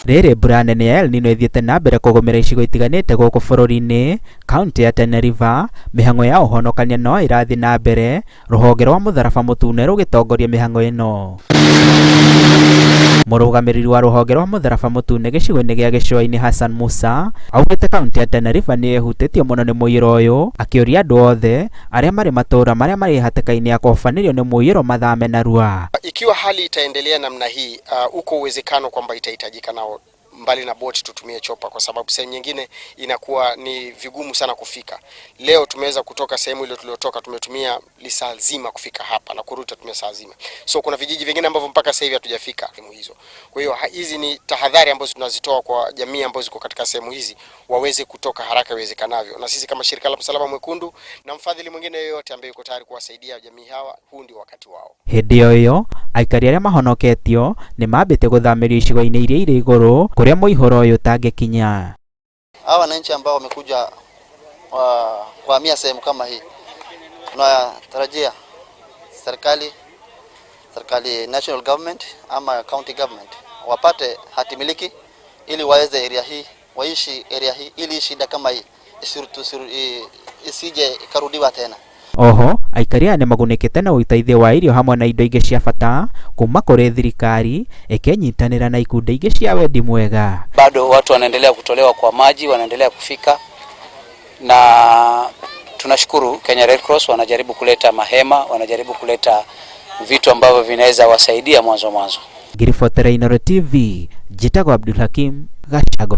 Rĩrĩ mbura nene ya El Nino ĩthiĩte na mbere kũgũmĩra icigo itiganĩte gũkũ bũrũri-inĩ, kaũntĩ ya Tana River, mĩhang'o ya ũhonokania no ĩrathiĩ na mbere, rũhonge rwa mũtharaba mũtune rũgĩtongoria mĩhang'o ĩno. Mũrũgamĩrĩri wa rũhonge rwa mũtharaba mũtune gĩcigo-inĩ gĩa gĩcũa-inĩ Hassan Musa augĩte kaũntĩ ya Tana River nĩ ĩhutĩtio mũno nĩ mũiyũro ũyũ, akĩũria andũ othe arĩa marĩ matũũra marĩa marĩ hatĩka-inĩ ya kũhobanĩrio nĩ mũiyũro mathame narua. Ikiwa hali itaendelea namna hii, uko uwezekano kwamba itahitajika nao mbali na boti tutumie chopa, kwa sababu sehemu nyingine inakuwa ni vigumu sana kufika. Leo tumeweza kutoka sehemu ile tuliotoka, tumetumia lisaa zima kufika hapa na kurudi tutumia saa zima. So kuna vijiji vingine ambavyo mpaka sasa hivi hatujafika sehemu hizo. Kwa hiyo hizi ni tahadhari ambazo tunazitoa kwa jamii ambazo ziko katika sehemu hizi waweze kutoka haraka iwezekanavyo, na sisi kama shirika la Msalaba Mwekundu na mfadhili mwingine yoyote ambaye yuko tayari kuwasaidia jamii hawa, huu ndio wakati wao. Hĩndĩ o ĩyo aikari arĩa mahonoketio nĩ mambĩtie gũthamĩrio icigo-inĩ iria irĩ igũrũ kũrĩa mũihũro ũyũ ũtangĩkinya. Hawa wananchi ambao wamekuja kuhamia sehemu kama hii, tunatarajia serikali national government ama county government wapate hati miliki ili waweze area hii waishi area hii ili shida kama hii isije ikarudiwa tena. Oho aikari aya nĩmagunĩkĩte na ũteithio wa irio hamwe na indo ingĩ cia bata kuma kũrĩ thirikari ĩkĩnyitanĩra na ikundi ingĩ cia wendi mwega. Bado watu wanaendelea kutolewa kwa maji, wanaendelea kufika, na tunashukuru Kenya Red Cross wanajaribu kuleta mahema, wanajaribu kuleta vitu ambavyo vinaweza wasaidia mwanzo mwanzo. Ngĩribotera Inooro TV, njĩtagwo Abdul Hakim Gachago.